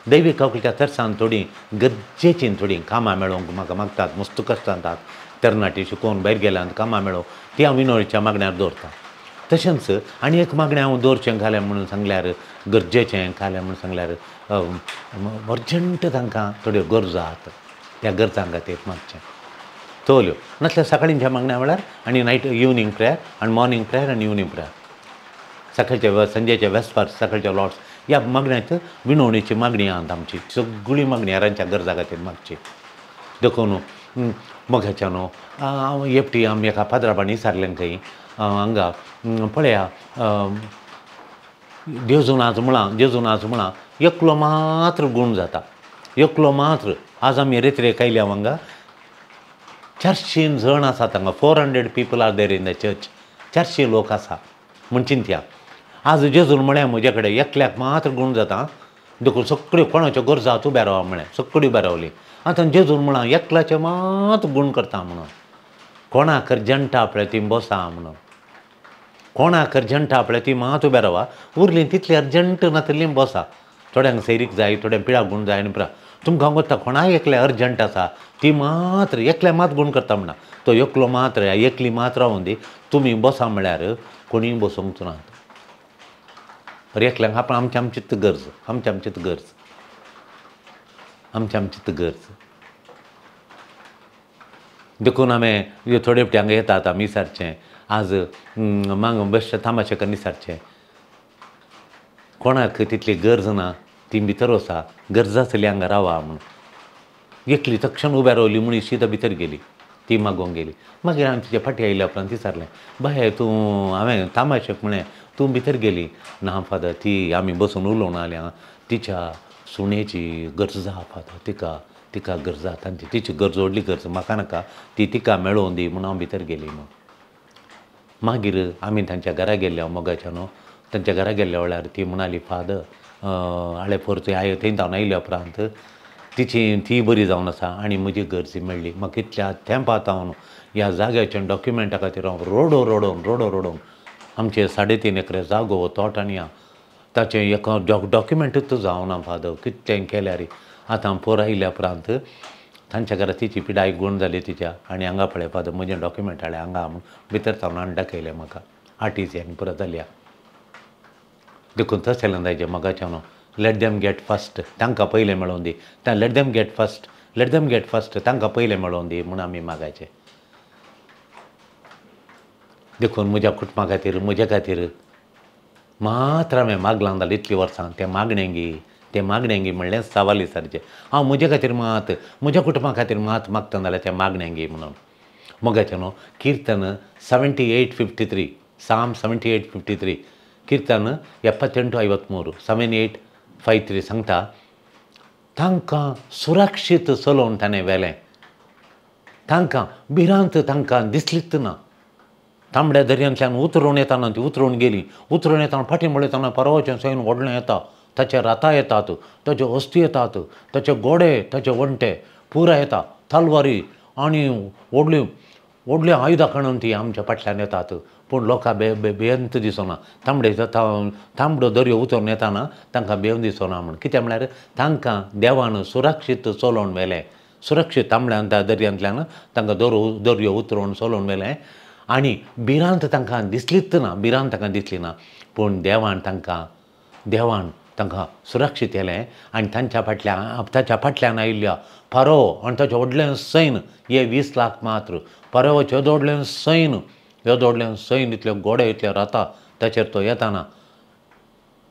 दैवीक कावकीच्या तरसान थोडीं गरजेचीं थोडीं कामां मेळोवंक म्हाका मागतात, मस्त कश्टांतात तरणाटी शिकोवन भायर गेल्यान कामां मेळोवंक, ती हांव विनवणीच्या मागण्यार दवरता. तशेंच आनी एक मागणें हांव दवरचें घालें म्हणून सांगल्यार, गरजेचें घालें म्हणून सांगल्यार अर्जंट तांकां थोड्यो गरजो आहात त्या गरजां खातीर मागचें तोल्यो. नासल्यार सकाळींच्या मागण्या वेळार आनी नायट इवनींग प्रेयर आनी मॉर्निंग प्रेयर आनी इवनींग प्रेयर, सकाळच्या संजेच्या वेस्पार, सकाळच्या लॉर्ड्स, ह्या मागण्यांत विनवणीची मागणी आहात आमची सगळी मागणी हेरांच्या गरजां खातीर मागची. देखून मोगाच्या न्हू हांव एकटी आमी एका पाद्राबांनी विचारलें खंय हांगा पळया जेजून आज म्हळां, जेजून आज म्हळां एकलो मात्र गूण जाता, एकलो मात्र. आज आमी रेत्रेक आयल्या हांगा 400 जण आसात हांगा, 400 people are there in the church, 400 लोक आसा म्हण चिंतया. आज जेजून म्हळें म्हजे कडेन एकल्याक मात्र गूण जाता, देखून सगळ्यो कोणाच्यो गरजा उबे रावा म्हळें, सगळी उबे रावली. आतां जेजून म्हळां एकल्याचें मात गूण करता म्हणून, कोणाक अर्जंटा पळय ती बसा म्हणून, कोणाक अर्जंटा पळय ती मात उबे रावा, उरली तितली अर्जंट नातली बसा. थोड्यांक सैरीक जाय, थोड्यांक पिळाक गूण जाय आनी पिळा तुमकां वता कोणाक एकल्या अर्जंट आसा ती मात्र एकल्या मात गूण करता म्हणा, तो एकलो मात्र एकली मात रावून दी, तुमी बसा म्हळ्यार कोणीय बसूंक नात. एकल्यांक आपण आमची आमचीच गरज, आमची आमचीच गरज, आमची आमचीच गरज. देखून आमी थोडे फावटी हांगा येतात आमी विचारचें आज मांग बेश्टे थांबाचें करून विचारचें, कोणाक तितली गरज ना ती भितर वसा, गरज आसली हांगा रावा म्हणून. एकली तक्षण उब्या रावली म्हूण शीत भितर गेली, ती मागोवंक गेली. मागीर हांवें तिच्या फाटी आयल्या उपरांत विचारलें, बाय तूं हांवें तामाशेक म्हळें तूं भितर गेली ना फादर, ती आमी बसून उलोवन आल्या, तिच्या सुनेची गरज आहा फादर, तिका तिका गरज आहा तांची, तिची गरज व्हडली गरज म्हाका नाका, ती तिका मेळोवन दी म्हणून हांव भितर गेली म्हणून. मागीर आमी तांच्या घरा गेल्ल्या मोगाच्या न्हू, तांच्या घरा गेल्ल्या वेळार ती म्हणाली फादर हाळे फोर I थंय जावन आयल्या उपरांत तिची ती बरी जावन आसा आनी म्हजी गरज मेळ्ळी. म्हाका इतल्या तेंपात हांव ह्या जाग्याच्या डॉक्युमेंटा खातीर हांव रोडो रोडोवन रोडो रोडोवन आमचे 3.5 एकरे जागो तोट आनी ताचें एका डॉक्युमेंटूच जावना फादर, कितलें केल्यार. आतां पोर आयल्या उपरांत तांच्या घरा तिची पिडाय गूण जाली तिच्या आनी हांगा पळय फादर म्हजें डॉक्युमेंट हाडलें हांगा म्हूण भितर जावन हाडून दाखयलें म्हाका आरटीसी आनी पुरो जाल्या. देखून तशें जायचें म्हाकाचें न्हू let them get first, तांकां पयलें मेळोवन दी, let them get first, let them get first, तांकां पयलें मेळोवन दी म्हूण आमी मागायचें. देखून म्हज्या कुटुंबा खातीर म्हज्या खातीर मात्र हांवें मागलां जाल्यार इतलीं वर्सां तें मागणेंगी, तें मागणेंगी म्हणलें सवाली सारचें. हांव म्हजे खातीर मात म्हज्या कुटुंबा खातीर मात मागता जाल्यार तें मागणेंगी म्हणून मोगाचें न्हू. किर्तन 78:53, साम 78:53, किर्तन 78:53, 78:53 सांगता तांकां सुरक्षीत चलोवन ताणें व्हेलें, तांकां भिरांत तांकां दिसलीच ना. तांबड्या दर्यांतल्यान उतरून येताना ती उतरून गेली, उतरून येताना फाटीं पळयतना परवाचें सैन व्हडलें येता, ताचे राता येतात, ताचे अस्थी येतात, ताचे गोडे, ताचे वण्टे पुरा येता, तलवारी आनी व्हडल्यो व्हडल्यो आयुधां काडून ती आमच्या फाटल्यान येतात. पूण लोकां बेंत दिसना, तांबडे तांबडो दर्यो उतरून येताना तांकां बेवन दिसना म्हूण. कित्याक म्हळ्यार तांकां देवान सुरक्षीत चलोवन व्हेलें, सुरक्षीत तांबड्या दर्यांतल्यान तांकां दर्यो उतरून चलोवन व्हेलें आनी भिरांत तांकां दिसलीच ना, भिरांत तांकां दिसली ना. पूण देवान तांकां, देवान तांकां सुरक्षीत केलें आनी तांच्या फाटल्यान, ताच्या फाटल्यान आयिल्ल्या फारो आनी ताचें व्हडलें सैन, हे 20 लाख मात्र फारोवाचें येदो व्हडलें सैन, येदो व्हडलें सैन, इतले गोडे, इतले राता ताचेर तो येताना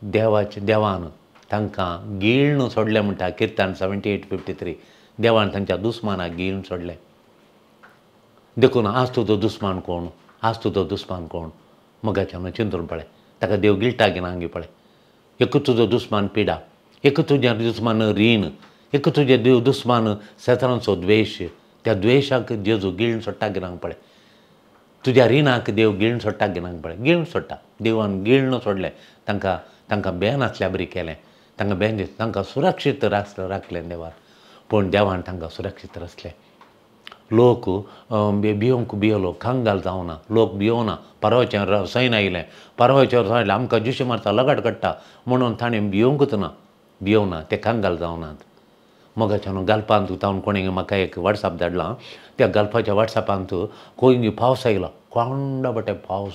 देवाचे, देवान तांकां गिळून सोडलें म्हणटा किर्तन 78:53. देवान तांच्या दुस्मानाक गिळून सोडलें. देखून आज तुजो दुस्मान कोण, आज तुजो दुस्मान कोण मोगाच्यान चिंतून पळय, ताका देव गिळटा की ना पळय. एक तुजो दुस्मान पिडा, एक तुजें दुस्मान रीण, एक तुजें देव दुस्मान शेतरांचो द्वेश, त्या द्वेशाक जेजू गिळून सोडटा की ना पळय. तुज्या रिणाक देव गिळून सोडटा की ना पळय, गिळून सोडटा. देवान गिळून सोडलें तांकां, तांकां बेन आसल्या बरी केलें, तांकां बेन दिस, तांकां सुरक्षीत राखलें देवान. पूण देवान तांकां सुरक्षीत राखलें. लोक भियोंक भियलो, कंगाल जावना, लोक भियोना. परवाचें सैन आयलें, परवाचें सैन आमकां जुशी मारता, लगाट काडटा म्हणून ताणें भियोंकूच ना, भियोना, ते कंगाल जावनात. मोगाच्या न्हू गल्फांत तावन कोणें म्हाका एक वॉट्सॅप धाडलां, त्या गल्फाच्या वॉट्सॅपांत खंय पावस आयला, कोंडा बटे पावस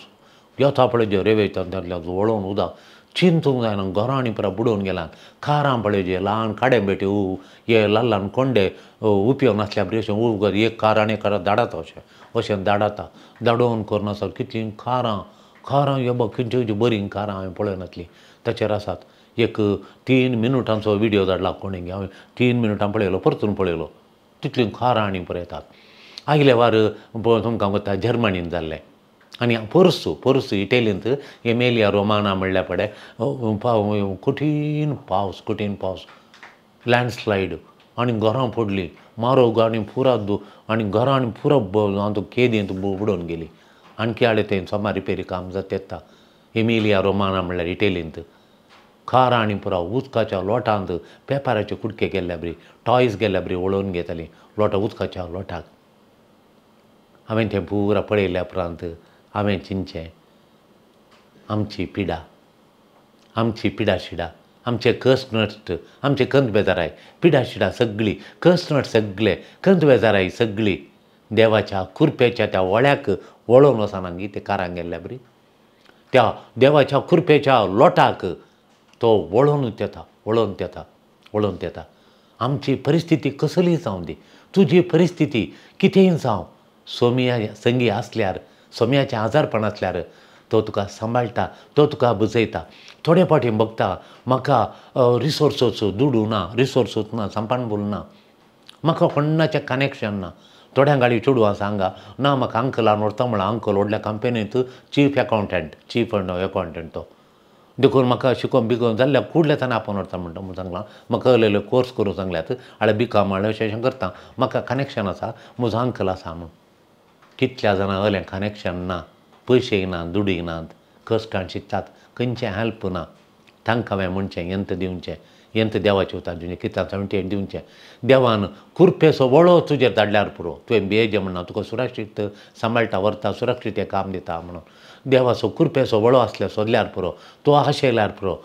येता पळय जे रेवें तातूंतल्यान वळोवन उदक चिंतूंक जायना, घरांनी पुरा बुडोवन गेलां, कारां पळय जे ल्हान काडें बेटे हे ल्हान ल्हान कोंडे उपयोग नासल्या बरी अशें एक कार आनी एक धाडाता, अशें अशें धाडाता, धाडोवन करनासर कितलीं कारां, कारां हे बघ खंयची खंयची बरीं कारां हांवें पळयनासलीं ताचेर आसात. एक 3 मिनटांचो विडियो धाडला कोणें, हांवें 3 मिनटां पळयलो, परतून पळयलो, तितलीं कारां आनी पळयतात. येतात. आयले वार तुमकां वता जर्मनीन जाल्लें आनी पोरसू, पोरसू इटलींत एमेलिया रोमाना म्हणल्या पडे कठीण पावस, कठीण पावस, लँडस्लायड आनी घरां पडलीं, मारोग आनी पुरा आनी घरां आनी पुरा केदींत बुडोवन गेली. आणखी हाडले थंय सोमार रिपेरी काम जाता येता. एमिलिया रोमाना म्हणल्यार इटलींत कारां आनी पुरा उदकाच्या लोटांत पेपराचे कुडके गेल्ल्या बरी, टॉयज गेल्ल्या बरी वळोवन घेतालीं लोटा, उदकाच्या लोटाक. हांवें तें पुरा पळयल्या उपरांत हांवें चिंतचें आमची पिडा, आमची पिडा शिडा, आमचे कश्ट नश्ट, आमचे कंत बेजाराय, पिडा शिडा सगळी, कश्ट नश्ट सगळे, कंत बेजाराय सगळी देवाच्या कुरपेच्या त्या वळ्याक वळोवन वचना गी ते कारां गेल्ल्या बरी, त्या देवाच्या कुरपेच्या लोटाक तो वळोवन येता, वळोवन येता, वळोवन येता. आमची परिस्थिती कसलीय जावं दी, तुजी परिस्थिती कितेंय जावं, सोमिया संगी आसल्यार, सोम्याचें आजारपण आसल्यार तो तुका सांबाळटा, तो तुका बुजयता. थोडे फावटी बघता म्हाका रिसोर्सच दुडू ना, रिसोर्सूच ना, संपान बोल ना, म्हाका कोणाचें कनेक्शन ना. थोड्यां गाडी चेडूं आसा हांगा ना, म्हाका अंकलान व्हरता म्हळ्यार अंकल व्हडल्या कंपनींत चीफ अकावंटंट, चीफ अकावंटंट तो, देखून म्हाका शिकोवन बिकोवन जाल्ल्या कुडल्या ताणें आपोवन व्हरता म्हणटा म्हूण सांगलां. म्हाका अहलेले कोर्स करूंक सांगल्यात, हांवें बीकॉम हाडलें, अशें अशें करता, म्हाका कनेक्शन आसा, म्हजो अंकल आसा म्हूण. कितल्या जाणां अहलें कनेक्शन ना, पयशेय ना, दुडूय नात, कश्टान शिकतात, खंयचें हेल्प ना. तांकां हांवें म्हणचें यंत्र दिवचें, यंत्र देवाचें उतर दिवचें, कित्याक 78 दिवचें. देवान कुरपेचो वळो तुजेर धाडल्यार पुरो, तुवें भियेचें म्हणना, तुका सुरक्षीत सांबाळटा, व्हरता, सुरक्षीत हें काम दिता म्हणून. देवाचो कुरपेचो वळो आसल्यार सोदल्यार पुरो, तो आशयल्यार पुरो,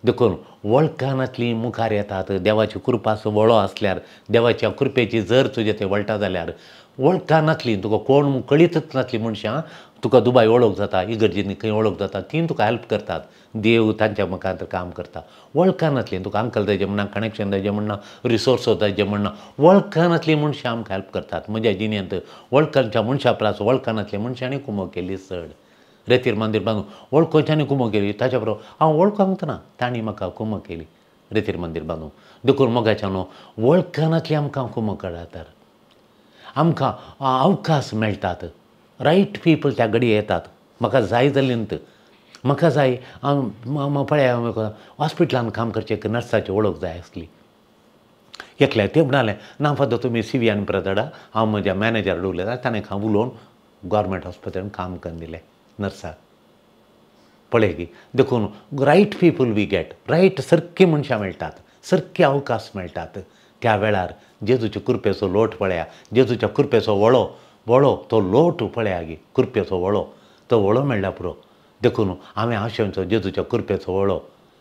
देखून वळखानातलीं मुखार येतात. देवाची कृपाचो वळो आसल्यार, देवाच्या कृपेची जर तुजें तें वळटा जाल्यार वळखानातलीं तुका कोण कळीतच नासली मनशां तुका दुबाय वळख जाता, इगर्जेंनी खंय वळख जाता, तीं तुका हेल्प करतात. देव तांच्या मुखार काम करता. वळखानातलीं तुका अंकल जाय म्हणना, कनेक्शन जाय म्हणना, रिसोर्स जाय म्हणना, वळखानातलीं मनशां आमकां हेल्प करतात. म्हज्या जिणेंत वळखांच्या मनशां परस वळखानातल्या मनशांनी कुमो केली चड. रेतीर मंदीर बांदून वळखोच्यांनी कुमो केली, ताच्या बरोबर हांव वळखोंक ना, तांणी म्हाका कुमो केली रेतीर मंदीर बांदून. देखून मोगाच्यानो वळखानातलीं आमकां कुमो कळटात, आमकां अवकाश मेळटात. रायट पीपल त्या घडये येतात. म्हाका जाय जालें म्हाका जाय पळया हॉस्पिटलान काम करचें एक नर्साची वळख जाय आसली. एकल्या तें म्हणालें ना फादर तुमी सी व्ही आनी परत हाडा, हांव म्हज्या मॅनेजर उलयता. ताणें हांव उलोवन गव्हर्मेंट हॉस्पिटलान काम करून दिलें नर्साक. पळय की देखून right people we get, right सारकी मनशां मेळटात, सारके अवकाश मेळटात. त्या वेळार जेजूच्या कृपेचो लोट पळया, जेजूच्या कृपेचो वळो वळो तो लोट पळया गी, कृपेचो वळो तो वळो मेळ्ळा पुरो. देखून हांवें आशेंचो जेजूच्या कृपेचो वळो.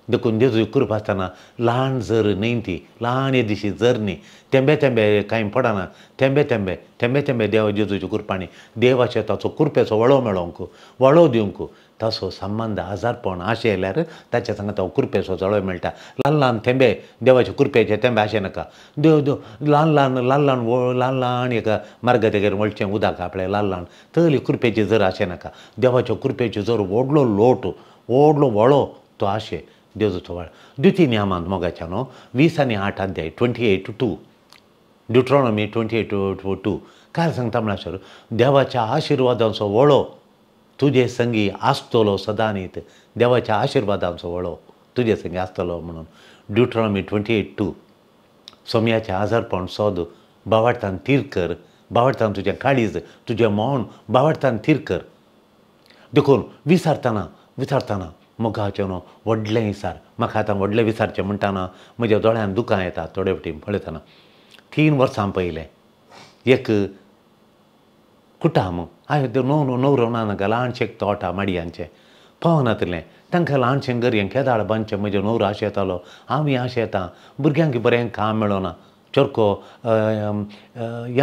देखून जेजूची कृपा आसतना ल्हान जर न्हय ती ल्हान येदीशी जर न्ही, तेंबे तेंबे कांय पडना, तेंबे तेंबे तेंबे तेंबे देव जेजूच्या कृपांनी देवाचे ताचो कृपेचो वळो मेळोवंक, वळो दिवंक ताचो संबंद आजारपण आशें येयल्यार ताच्या सांगा तो कृपेचो जळो मेळटा. ल्हान ल्हान थेंबे देवाचे कृपेचे थेंबे आशें नाका. देव देव ल्हान ल्हान ल्हान ल्हान ल्हान ल्हान एका मार्गातेगेर वळचें उदक आपलें ल्हान ल्हान तली कृपेची जर आशें नाका. देवाच्या कृपेची जर व्हडलो लोट व्हडलो वळो तो आशें जेजूचो वळो. द्वितीय नियमांत मोगाच्या न्हू 20 आनी 8 अध्याय 28:2, ड्युट्रॉनॉमी 28:2 काय सांगता म्हळ्यार देवाच्या आशिर्वादांचो वळो तुजे संगी आसतलो सदांनीत. देवाच्या आशिर्वादांचो वळो तुजे संगी आसतलो म्हणून ड्युट्रॉनॉमी 28:2. सोम्याचें आजारपण सोद बावडतान थीर कर, बावडतान तुजें काळीज तुजें मौन बावडतान थीर कर. देखून विसारतना विसारतना मोगाचें न्हू व्हडलें विसार. म्हाका आतां व्हडलें विसारचें म्हणटाना म्हज्या दोळ्यान दुकां येता थोडे फावटी पळयतना. 3 वर्सां पयलें एक कुटाम हांवें न्हव न्हवरो ना नाका ल्हानशें एक तोट माडयांचें पावनातलें तांकां ल्हानशें घर हें केदाळ बांदचें. म्हजें न्हवरो आशें येतालो, हांव आशें येता, भुरग्यांक बरें काम मेळना. चोरको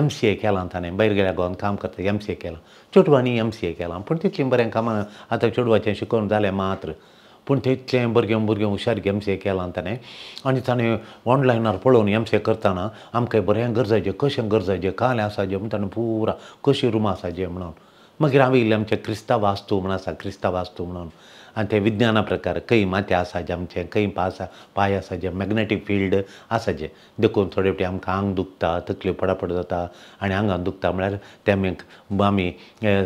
MCA केलां ताणें, भायर गेल्या गोवान काम करता, MCA केलां. चेडवांनी MCA केलां, पूण तितलीं बरें कामां आतां चेडवाचें शिकोवन जालें मात्र, पूण तितलें भुरगें भुरगें हुशार MCA केलां ताणें. आनी ताणें ऑनलायनार पळोवन MCA करतना आमकां बरें गरजाचें कशें गरजाचें कालें आसाचें म्हण ताणें पुरा कशी रुमां आसाचें म्हणून. मागीर हांवें इल्लें आमचें क्रिस्तांव वास्तू म्हण आसा, क्रिस्तांव वास्तू म्हणून, आनी ते विज्ञाना प्रकार खंय माथें आसाचें आमचें, खंय पांय आसाचें, मॅग्नेटीक फिल्ड आसाचें. देखून थोडे फावटी आमकां आंग दुखता, तकल्यो पडापड जाता आनी आंगान दुखता म्हळ्यार ते आमी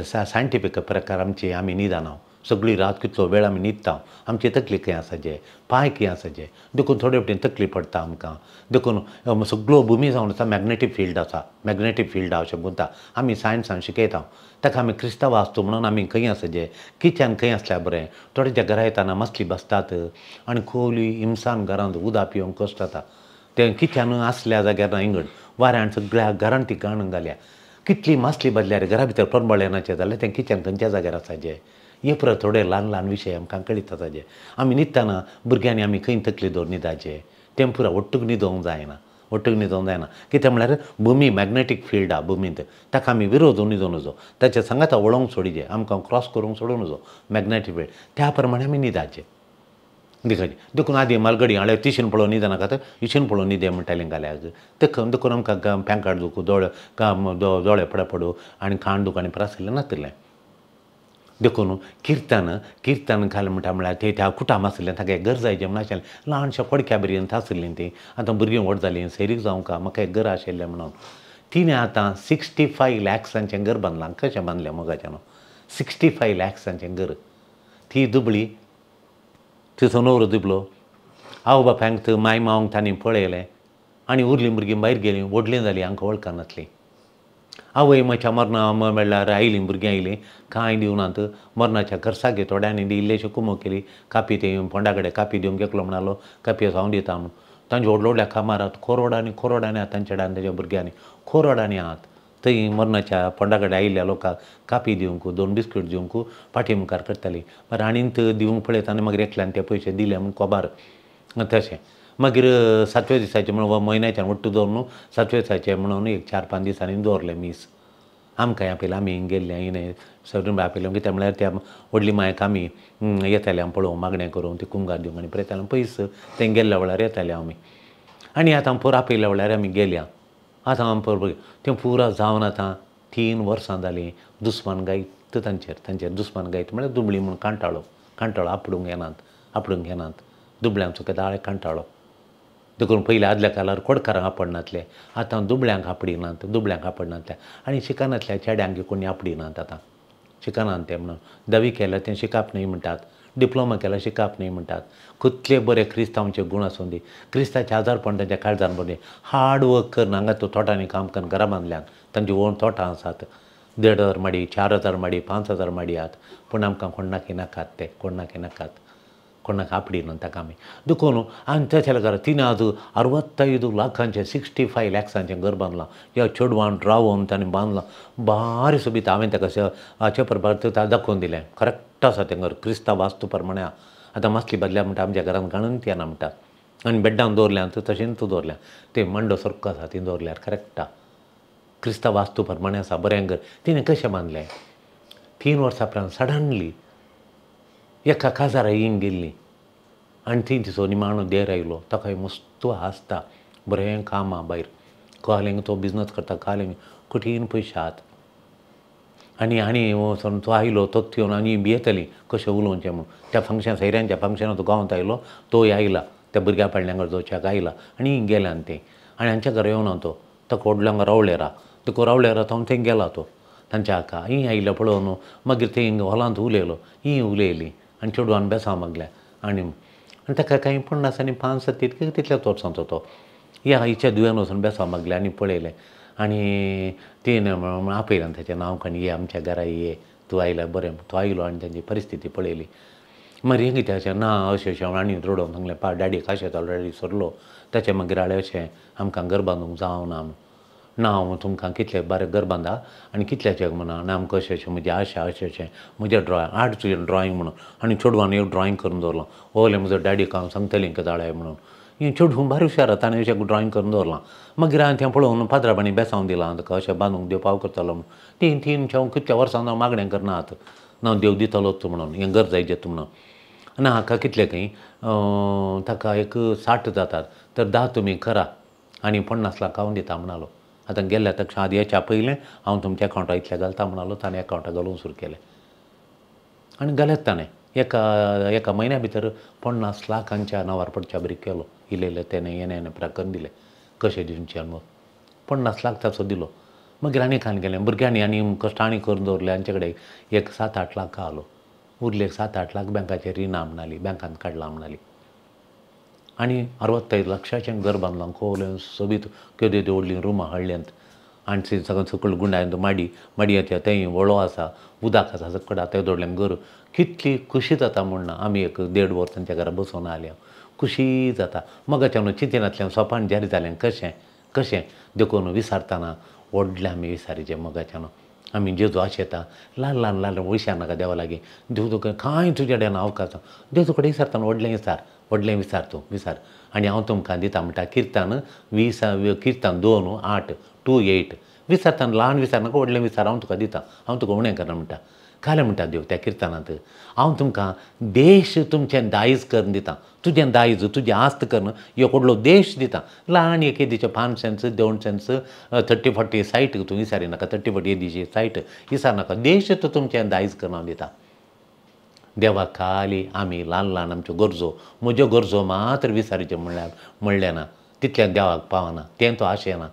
सायंटिफीक प्रकार आमची आमी न्हिदना सगळी रात कितलो वेळ आमी न्हिदता, आमची तकली खंय आसाचें, पांय खंय आसाचें. देखून थोडे फावटी तकली पडटा आमकां. देखून सगळो भुमी जावन आसा मॅग्नेटीक फिल्ड आसा, मॅग्नेटीक फिल्ड अशें म्हणटा आमी सायन्सान शिकयता. ताका आमी क्रिस्तांव वास्तू म्हणून आमी खंय आसाचें, किचन खंय आसल्यार बरें. थोड्यांच्या घरा येताना मासली बसतात आनी खोली हिमसान घरांत उदक पिवंक कश्ट जाता. तें किचन आसल्या जाग्यार ना इंगण वाऱ्यान सगळ्या घरान ती घाण घाल्या. कितली मासली बदल्यार घरा भितर परमळ येनाचें जाल्यार तें किचन खंयच्या जाग्यार आसाचें. हे परत थोडे ल्हान ल्हान विशय आमकां कळीत आसाचे. आमी न्हिदतना भुरग्यांनी आमी खंय तकली दवर न्हिदाचें तें पुरा ಒಟ್ಟುಗ್ न्हिदोवंक जायना, ಒಟ್ಟುಗ್ न्हिदोवंक जायना. कितें म्हळ्यार भुमी मॅग्नेटीक फिल्ड आहा भुमींत, ताका आमी विरोध न्हिदोवं नजो, ताच्या सांगाता वळोवंक सोडिजे, आमकां क्रॉस करूंक सोडूं नजो मॅग्नेटीक फिल्ड. त्या प्रमाणे आमी न्हिदाचें देखून. देखून आदी मालगडी हाडल्यार तिशीन पळोवन न्हिदनाकात, इशीन पळोवन न्हिदे म्हणटालीं घाल्याक. देखून देखून आमकां पेंकाट दुखू, दोळे दोळे पडापडू आनी खाण दुखू आनी प्रासिल्लें नातिल्लें. देखून किर्तन किर्तन घाल म्हणटा म्हळ्यार ते त्या कुटाम आसलें ताका एक घर जायचें म्हण आशिल्लें. ल्हानशा पडक्या बिरयंत आशिल्लीं तीं. आतां भुरगीं व्हड जालीं, सैरीक जावंक म्हाका एक घर आशिल्लें म्हणून तिणें आतां 65 लॅक्सांचें घर बांदलां. कशें बांदलें मोगाचें न्हू, 65 लॅक्सांचें घर. ती दुबळी, तिचो न्हवरो दुबलो, आवय बापायक माय मावंक तांणी पळयलें आनी उरलीं भुरगीं भायर गेलीं, व्हडलीं जालीं, हांकां वळखनासलीं. आवय म्हज्या मरणा मेळ्ळ्यार आयलीं भुरगीं आयलीं, कांय दिवनात. मरणाच्या खर्चाक थोड्यांनी दी इल्लेशी कुमो केली, कापी ते फोंडा कडेन कापी दिवंक एकलो म्हणालो कापी हांव दिता म्हूण. तांच्या व्हडल्या व्हडल्या कामारात कोरोडांनी कोरोडांनी आहात तांच्या आनी तांच्या भुरग्यांनी कोरोडांनी आहात. थंय मरणाच्या फोंडा कडेन आयिल्ल्या लोकांक कापी दिवंक 2 बिस्कीट दिवंक फाटी मुखार करताली. मागीर आनीक दिवंक पळयता आनी मागीर एकल्यान ते पयशे दिले म्हूण कोबार. तशें मागीर सातव्या दिसाचें म्हणून म्हयन्याच्यान वट्टू दवर न्हू सातव्या दिसाचें म्हणून एक 4-5 दिसांनी दवरलें मीस. आमकां आपयलें आमी गेल्ले हिणें सगळीं आपयलें कित्याक म्हळ्यार त्या व्हडली मायक आमी येताले आमी पळोवंक मागणें करूंक ती कुमगार दिवंक आनी पळयताले पयस तें गेल्ल्या वेळार येताले आमी. आनी आतां पोर आपयल्या वेळार आमी गेल्या आतां आमी पोर तें पुरा जावन आतां 3 वर्सां जालीं दुस्मान गायत तांचेर तांचेर दुस्मान गायत म्हळ्यार दुबळी म्हूण कांटाळो कांटाळो आपडूंक येनात आपडूंक येनात दुबळ्यांचो केदाळे कांटाळो. देखून पयलीं आदल्या काळार कोडकारांक आपडनातले आतां दुबळ्यांक आपडिनात दुबळ्यांक आपडनातले आनी शिकनातल्या चेड्यांक कोणी आपडिनात आतां शिकनात ते म्हणून 10वी केल्या तें शिकप न्हय म्हणटात, डिप्लोमा केला शिकप न्हय म्हणटात. कितले बरे क्रिस्तांवचे गूण आसूं दी, क्रिस्ताचे आजारपण तांच्या काळजान बरें हार्ड वर्क करून हांगा तो तोटांनी काम करून घरां बांदल्यात तांची व्हड तोटां आसात 1,500 माडी 4,000 माडी 5,000 माडी आहात पूण आमकां कोणाक नाकात ते कोणाक नाकात कोणाक आपडिना ताका आमी. देखून आनी तेच्या घरा तिणें आज 65 लाखांचें 65 लॅक्सांचें घर बांदलां ह्या चेडवान रावोन ताणें बांदलां भारी सोबीत. हांवें ताका हाचे प्रभार दाखोवन दिलें करेक्ट आसा तें घर क्रिस्तांव वास्तू प्रमाणे. आतां मासली बदल्या म्हणटा आमच्या घरान घाणून येना म्हणटा आनी बेड्डान दवरल्या तशेंच दवरल्या तें मांडो सारको आसा ती दवरल्यार करेक्ट क्रिस्तांव वास्तू प्रमाणे आसा बरें घर. तिणें कशें बांदलें 3 वर्सां उपरांत सडनली एका काजारा येवन गेल्ली आनी थंय तिचो निमाणो देर आयलो ताका मस्त हांसता बरें काम आहा भायर कहलें तो बिजनस करता कहलें कठीण पयशे आहात आनी आनी वचोन तो आयलो तो येवन आनी भियेताली कशें उलोवचें म्हूण. त्या फंक्शन सैऱ्यांच्या फंक्शनाक तो गांवांत आयलो तोय आयला त्या भुरग्या पाडल्यांक वचच्याक आयला आनी गेल्यान तें आनी हांच्या घरा येवना तो ताका व्हडल्यांक रावळेरा तुका रावळेरा तो थंय गेला तो तांच्या हाका ही आयलो पळोवन मागीर थंय हॉलांत उलयलो ही उलयली आनी चेडवान बेसांव मागलें आनी आनी ताका कांय 50 आनी 5 तितके तितल्याच वर्सांचो तो ह्या हिच्या दुयेन वचून बेसांव मागलें आनी पळयलें आनी तिणें आपयलें ताचें नांव आनी ये आमच्या घरा ये तूं आयल्यार बरें. तो आयलो आनी तांची परिस्थिती पळयली. मागीर हें कितें अशें ना अशें अशें आनी रडोवन सांगलें पा डॅडीक अशें जालो डॅडी सरलो ताचें मागीर हाडलें अशें आमकां घर बांदूंक जावना ना हांव तुमकां कितलें बरें घर बांदा आनी कितल्याचें म्हणा ना आमकां अशें अशें म्हजी आशा अशें अशें म्हजें ड्रॉइंग आर्ट तुजें ड्रॉइंग म्हणून आनी चेडवान एक ड्रॉइंग करून दवरलां ओलें म्हजो डॅडीक हांव सांगतलें केदाळाय म्हणून हें चेडूं भारी हुशार ताणें अशें ड्रॉइंग करून दवरलां. मागीर हांवें तें पळोवन पाद्रा बेसांव दिलां ताका अशें बांदूंक देव पाव करतलो म्हणून 3 3 4 कितल्या वर्सां हांव मागणें करनात ना देव दितलोच म्हणून हें घर जायजें म्हणून ना हाका कितलें खंय ताका एक 60 जातात तर 10 तुमी करा आनी 50 लाख हांव दिता म्हणालो. आतां गेल्ल्या तक्षण आदी हेच्या पयलें हांव तुमच्या अकावंटाक इतलें घालता म्हणालो ताणें अकावंटाक घालूंक सुरू केलें आनी घालेंच ताणें एका एका म्हयन्या भितर 50 लाखांच्या नांवार पडच्या बरी केलो इल्लें इल्लें तेणें येणें येणें प्रकरण दिलें कशें दिवचें मग 50 लाख ताचो दिलो. मागीर आनी खान गेलें भुरग्यांनी आनी कश्टांनी करून दवरलें हांचे कडेन एक 7-8 लाख आलो उरले 7-8 लाख बँकाचेर रिणां म्हणाली बँकान काडलां म्हणाली आनी 65 लक्षाचें घर बांदलां खोवलें सोबीत केद्यो त्यो व्हडलीं रुमां हाडल्यांत आनी सगळें सकयल गुंडायन माडी माडयेच्या थंय व्हळो आसा उदक आसा सकयल आतां दवरलें घर कितली खुशी जाता म्हूण ना आमी एक 1.5 वर तांच्या घरा बसून आयल्या खुशी जाता मगाच्यान चिंतनांतल्यान सोपान जारी जालें कशें कशें देखून विसारतना व्हडलें आमी विसारीचें मगाच्यान आमी जेजू आशेता ल्हान ल्हान ल्हान वयशां नाका देवा लागीं देव तुका कांय तुज्या कडेन अवकाश देव तुका विसारतना व्हडलें विसार व्हडलें विसार तूं विसार आनी हांव तुमकां दिता म्हणटा किर्तन 20 किर्तन 2 8 2 8 विसारतना ल्हान विसार नाका व्हडलें विसार हांव तुका दिता हांव तुका उणें करना म्हणटा. कालें म्हणटा देव त्या किर्तनांत हांव तुमकां देश तुमचें दायज करून दिता तुजें दायज तुजें आस्त करून एक व्हडलो देश दिता ल्हान एक येदीचें 5 सेंट्स 2 सेंट्स 30-40 सायट तूं विसारी नाका 30-40 येदीची सायट विसार नाका देश तो तुमचें दायज करून हांव दिता. देवा खाली आमी ल्हान ल्हान आमच्यो गरजो म्हज्यो गरजो मात्र विसारीच्यो म्हणल्यार म्हणलें ना तितल्यान देवाक पावना तें तो आशेना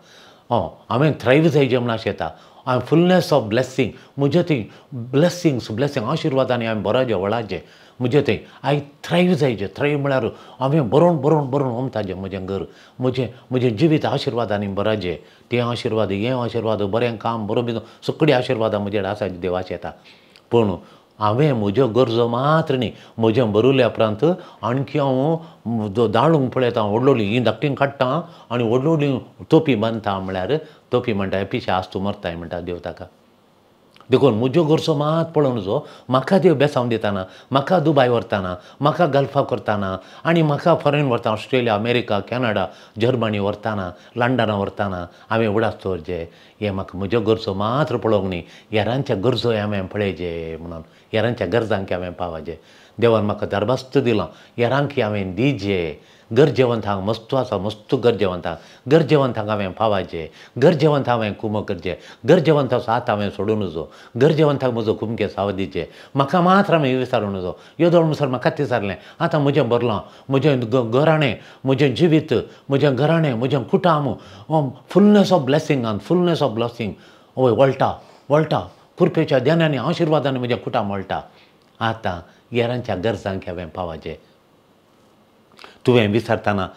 हांवें थ्रायव जायचें म्हूण आशेता हांवें फुलनेस ऑफ ब्लेसींग म्हजे थंय ब्लेसिंग्स ब्लेसींग आशिर्वादांनी हांवें बरोवचें व्हडाचें म्हजे थंय I thrive जायचें थ्रायव म्हळ्यार हांवें बरोवन बरोवन बरोवन ओमताचें म्हजें घर म्हजें म्हजें जिवीत आशिर्वादांनी बराचें तें आशिर्वाद हें आशिर्वाद बरें काम बरो बिजो सगळीं आशिर्वादां म्हजे आसा देव आशेता. पूण हांवें म्हज्यो गरजो मात्र न्ही म्हजें बरयल्या उपरांत आणखी हांव दाळूंक पळयता व्हडली ही धाकटी काडटा आनी व्हडली तोपी बांदता म्हळ्यार तोपी म्हणटा पिशे आस तूं मरताय म्हणटा देव ताका. देखून म्हज्यो गरजो मात पळोवन जो म्हाका देव बेसांव दिताना, म्हाका दुबाय व्हरताना, म्हाका गल्फाक व्हरताना आनी म्हाका फॉरेन व्हरता, ऑस्ट्रेलिया, अमेरिका, कॅनडा, जर्मनी व्हरताना, लंडना व्हरताना हांवें उडास दवरचे हें म्हाका म्हज्यो गरजो मात्र पळोवंक न्ही, हेरांच्या गरजोय हांवें पळयचे म्हणून, हेरांच्या गरजांक हांवें पावाचें. देवान म्हाका दरबास्त दिलां, हेरांक हांवें दिजे. गरजेवंतांक मस्तू आसा, मस्तू गरजेवंतांक, गरजेवंतांक हांवें पावाचें, गरजेवंत हांवें कुमक करचें, गरजेवंताचो हात हांवें सोडूं नजो, गरजेवंतांक म्हजो कुमके साव दिचें. म्हाका मात्र हांवें विचारूं नजो. येदोळ म्हणसर म्हाका विचारलें, आतां म्हजें भरलां, म्हजें घराणें, म्हजें जिवीत, म्हजें घराणें, म्हजें कुटुंब फुलनेस ऑफ ब्लेसिंगान, फुलनेस ऑफ ब्लेसिंग. वय वळटा वळटा कृपेच्या ध्यानांनी आशिर्वादांनी म्हजें कुटुंब वळटा. आतां हेरांच्या गरजांक हांवें पावाचें. तुवें विचारतना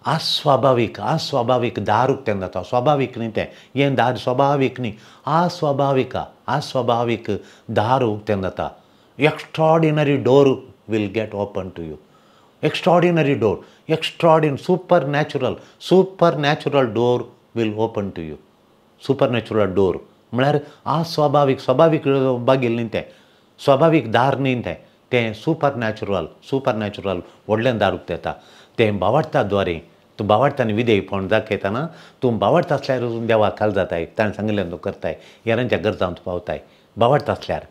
अस्वाभावीक, अस्वाभावीक दार उक्तें जाता. स्वाभावीक न्ही तें, हें दार स्वाभावीक न्ही, अस्वाभावीक, अस्वाभावीक दार उक्तें जाता. Extraordinary door will get open to you. Extraordinary door, extraordinary, supernatural, supernatural door will open to you. Supernatural door म्हळ्यार अस्वाभावीक, स्वाभावीक बागील न्ही तें, स्वाभावीक दार न्ही तें, तें सुपरनॅचरल, सुपरनॅचरल व्हडलें दार उक्तेता. तें बावडटा द्वारे तूं बावडटानी विधेयपण दाखयतना तूं बावडटा आसल्यार देवाक खाल जाताय, ताणें सांगिल्लें तूं करताय, हेरांच्या गरजांक तूं पावताय बावडटा आसल्यार.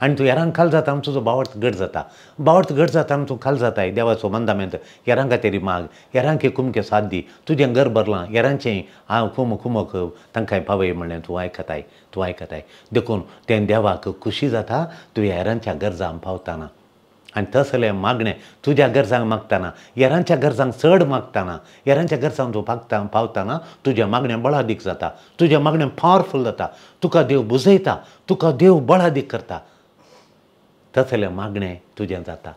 आनी तूं हेरांक खाल जाता आनी तुजो बावडत घट जाता, बावडत घट जाता आनी तूं खाल जाताय. देवाचो मंदामेंत हेरां खातीर माग, हेरांक कुमके साथ दी, तुजें घर भरलां हेरांचें हांव कुम कुमक तांकां पावय म्हणलें तूं आयकताय, तूं आयकताय. देखून तें देवाक खुशी जाता तूं हेरांच्या गरजांक पावताना. आनी तसलें मागणें तुज्या गरजांक मागतना, हेरांच्या गरजांक चड मागतना, हेरांच्या गरजांक तूं पागता पावतना तुजें मागणें बळादीक जाता, तुजें मागणें पावरफूल जाता, तुका देव बुजयता, तुका देव बळादीक करता. तसलें मागणें तुजें जाता.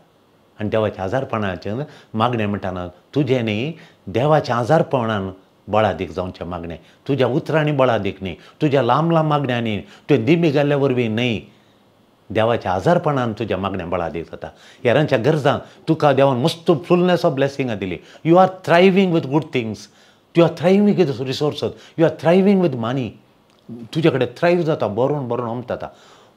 आनी देवाच्या आजारपणाचें मागणें म्हणटाना तुजें न्ही, देवाच्या आजारपणान बळादीक जावचें मागणें, तुज्या उतरांनी बळादीक न्ही, तुज्या लांब लांब मागण्यांनी, तुवें दिमी घाल्ल्या वरवीं न्ही, देवाच्या आजारपणान तुज्या मागण्या बळादीक जाता. हेरांच्या गरजांक तुका देवान मस्त फुलनेस ऑफ ब्लेसिंगां दिली. You are thriving with good things, you are thriving with resources, you are thriving with money. तुजे कडेन थ्रायव जाता, बरोवन बरोवन ओमता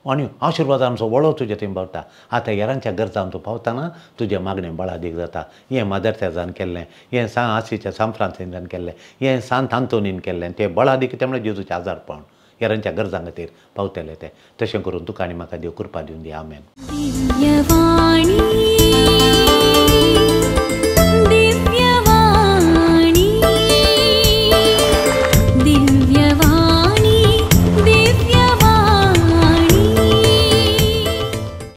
आनी आशिर्वादांचो वळो तुजे थंय पावता. आतां हेरांच्या गरजांक तूं पावतना तुजें मागणें बळादीक जाता. हें मदर तेरेजान केल्लें, हें सान आसीच्या सान फ्रांसिसान केल्लें, हें सांत आंतोनीन केल्लें, तें बळादीक कितें म्हळ्यार जेजूचें आजारपण हेरांच्या गरजां खातीर पावतले तें. तशें करून तुका आनी म्हाका देव कृपा दिवन दी. आमेन.